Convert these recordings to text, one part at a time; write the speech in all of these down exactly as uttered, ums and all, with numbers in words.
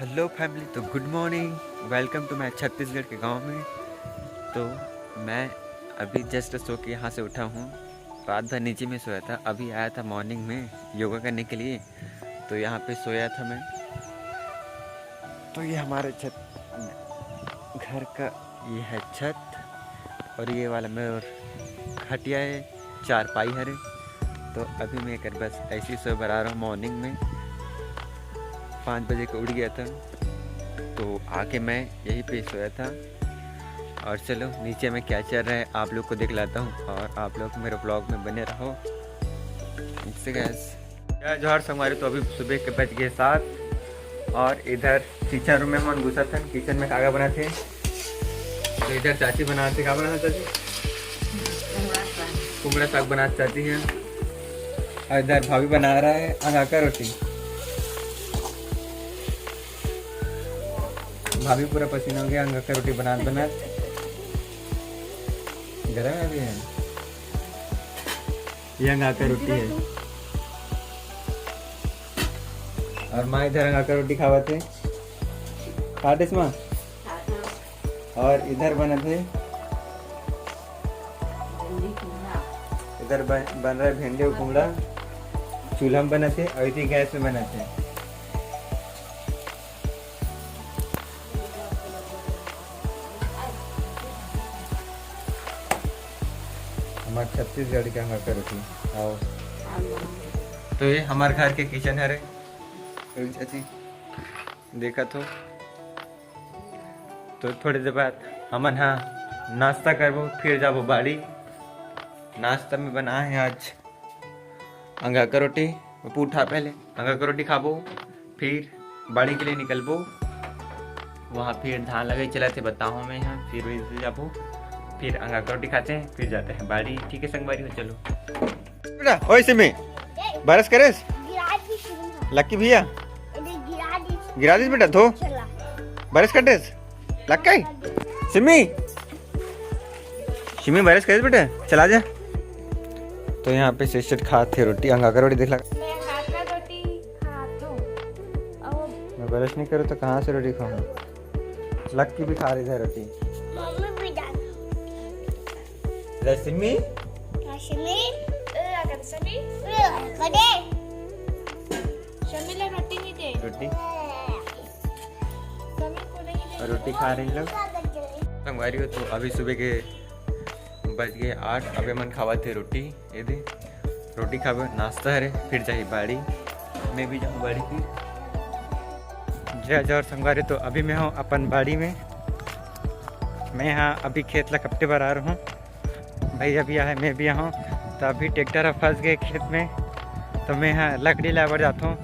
Hello family, तो गुड morning, welcome to माय छत्तीसगढ़ के गांव में। तो मैं अभी जस्ट सो के यहाँ से उठा हूँ। रात भर नीचे में सोया था, अभी आया था मॉर्निंग में योगा करने के लिए, तो यहाँ पे सोया था मैं। तो ये हमारे छत, घर का ये है छत, और ये वाला मोर खटिया है, चारपाई हरे। तो अभी मैं कर बस ऐसे ही सोए बर आ रहा हूँ मॉर्निंग में, पाँच बजे को उठ गया था, तो आके मैं यहीं पे सोया था। और चलो, नीचे में क्या चल रहा है आप लोग को दिखलाता हूँ, और आप लोग मेरे ब्लॉग में बने रहो। इससे गैस, जय जोहार संगवारी। तो अभी सुबह के बज गए सात, और इधर किचन रूम में हमन घुसत हन। किचन में कागा बनाथे, तो इधर चाची बनाथे, का बनाथे चाची? कुमड़ा साग बनाथे चाची है। और इधर भाभी बना रहा है अंगाकर रोटी। भाभी पूरा पसीना हो गया अंगाकर रोटी बनात बनात। गरम है अभी है। ये अंगाकर रोटी है। और माँ इधर अंगाकर रोटी खावत है। खा देस माँ। और इधर बनत है, इधर बन, बन रहा है भिंडी और कुमड़ा। चूल्हा में बनत है और इधर गैस में बनत है। हमारे छत्तीसगढ़ के अंगाकर रोटी। आओ। तो ये हमारे घर के किचन हरे। चाची, देखा तो। तो थोड़ी देर बाद हमन हा नाश्ता करबो, फिर जाबो बाड़ी। नाश्ता में बनाए है आज अंगाकर रोटी। पप्पू उठा पहले, अंगाकर रोटी खाबो, फिर बाड़ी के लिए निकलबो। वहाँ फिर धान लगे चला थे बताओ में यहाँ, फिर वहीं से जाबो, फिर अंगाकर रोटी खाते हैं, फिर जाते हैं बाड़ी। ठीक है संगवारी हो, चलो। बेटा, ओए सिमी, बरस करेस? गिरा दी शुरू में। लक्की भैया, ये गिरा दी। गिरा दिस बेटा, धो। चला। बरस कटेस? लग गई? सिमी, सिमी बरस करेस बेटा, चला जा। तो यहाँ पे सिस्टर खात थे रोटी, अंगाकर रोटी देख ला। मैं हाथ का रोटी खात हूँ। अब मैं बरस नहीं करूँ तो कहाँ से रोटी खाऊँ? लक्की भी खा रही है रोटी। मम्मी भी डाल। रश्मि? रश्मि? ए, अगर समी? ए, कदे? शमी ला रोटी नहीं दे। रोटी? समी को नहीं दे। रोटी खा रही लोग। संगवारी हो, तो अभी सुबह के बज गए आठ। अभी मन खावा थे रोटी, ये दे रोटी खाबे, नाश्ता हरे, फिर जाही बाड़ी। मैं भी जाऊँ बाड़ी फिर। जय जोहार संगवारी, तो अभी मैं हूँ अपन बाड़ी में। मैं यहाँ अभी खेत ला कपटे बर आ रहा हूँ। भैया भी आहे, मैं भी आहूँ। तो अभी ट्रैक्टर ह फंस गए खेत में, तो मैं यहाँ लकड़ी लाए बर जात हूँ।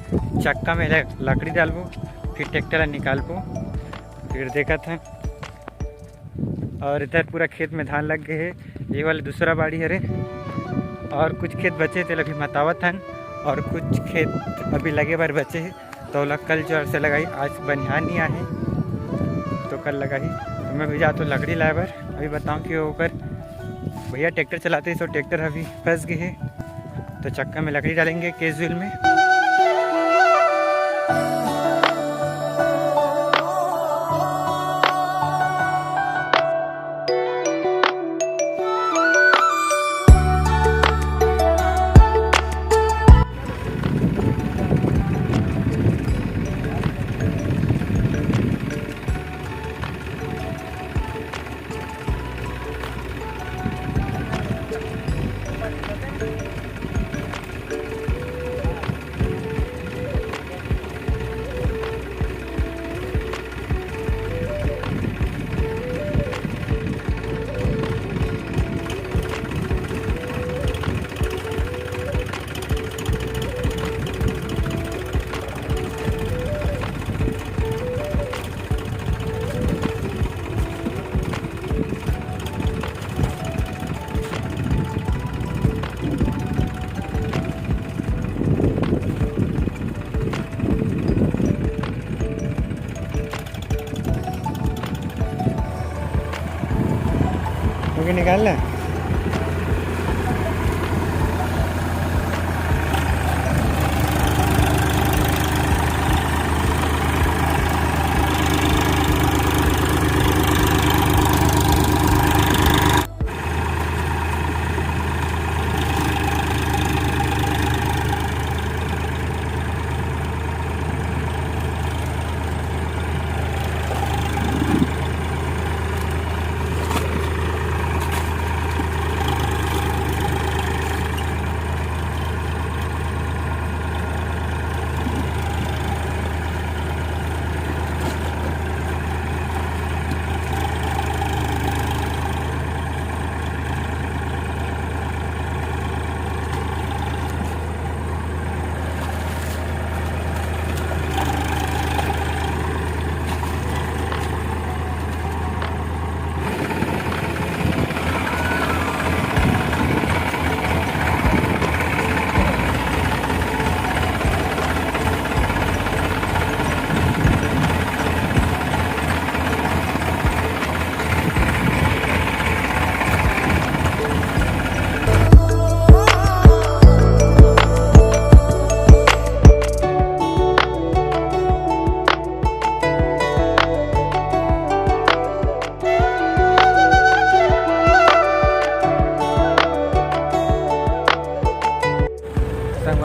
चक्का में ल-, लकड़ी डालबो, फिर ट्रैक्टर ला निकालबो, फिर देखत हैं। और इधर पूरा खेत में धान लग गए है। ये वाले दूसरा बाड़ी हरे, और कुछ खेत बचे तेला भी मतावत हन, और कुछ खेत अभी लगे बर बचे है। तो ओला कल जोर से लगाई, आज बनिहार नहीं आहे तो कल लगाई। तो मैं भी जात हूँ लकड़ी लाए बर। अभी बताऊँ कि ओकर भैया ट्रैक्टर चलाते, तो ट्रैक्टर अभी फंस गए है, तो चक्का में लकड़ी डालेंगे कैजुअल में। ओके, निकाल ले।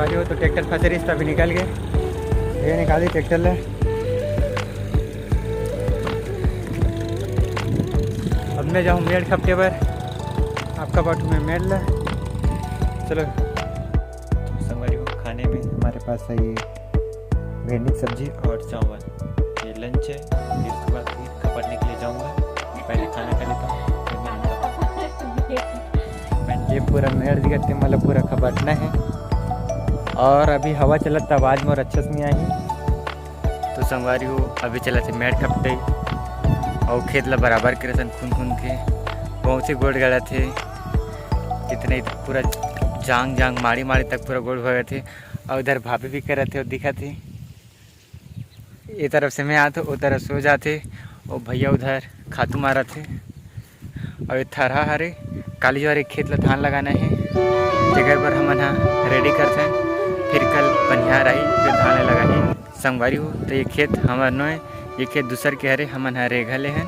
अरे वो तो ट्रैक्टर फंसे रहिस, तभी निकल गए। ये निकाली ट्रैक्टर ले। अब मैं जाऊँ मेड़ खपटे बर, आपका पाठू में मेड़ ले। चलो। तो संगवारी हो, खाने में हमारे पास है ये भिंडी की सब्जी और चावल, ये लंच है। फिर उसके बाद फिर खपटने के लिए जाऊँगा, पहले खाना खा लेता हूँ, फिर मैं आता हूँ। ये पूरा मेड़ दिखत हे, मतलब पूरा खपटना है। और अभी हवा चलत, त आवाज मोर अच्छा से नहीं आही। तो संगवारी हो, अभी चलत हे मेड़ खपटे, और खेत ला बराबर करे सन खून खून के, बहुत से गोड़ गड़त हे, इतने पूरा जांग जांग, माड़ी माड़ी तक पूरा गोड़ भगत हे। और उधर भाभी भी करत हे, दिखत हे। ये तरफ से मैं आत हो, वो तरफ से वो जात हे। वो भैया उधर खातू मारत हे। और ये थरहा हरे, काली जो हरे खेत ला धान लगाना हे, तेकर बर हमन हा रेडी करथन। फिर कल बनिहार आही, फिर धान ला लगाही। संगवारी हो, तो ये खेत हमर नोय, ये खेत दूसर के हरे, हमन हा रेघा ले हन।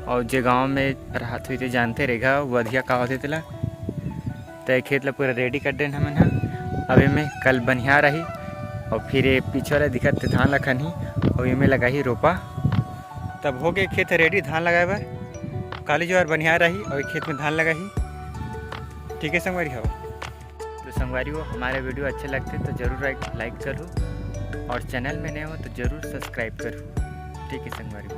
और जे गांव में रहत हुई ते जानते रेघा, वो अधिया का होथे तेला। त ये खेत ला पूरा रेडी कर देन हमन ह। अब एमे कल बनिहार आही और फिर ये पीछे वाला दिखत ते धान ला खनही और एमे लगाही रोपा। तब हो गए खेत रेडी धान लगाए बर। काली जो हर बनिहार आही और ये खेत में धान लगाही। ठीक है संगवारी हो। तो संगवारी हो, हमारे वीडियो अच्छे लगते तो जरूर लाइक, लाइक करो और चैनल में नए हो तो जरूर सब्सक्राइब करो। ठीक है संगवारी हो।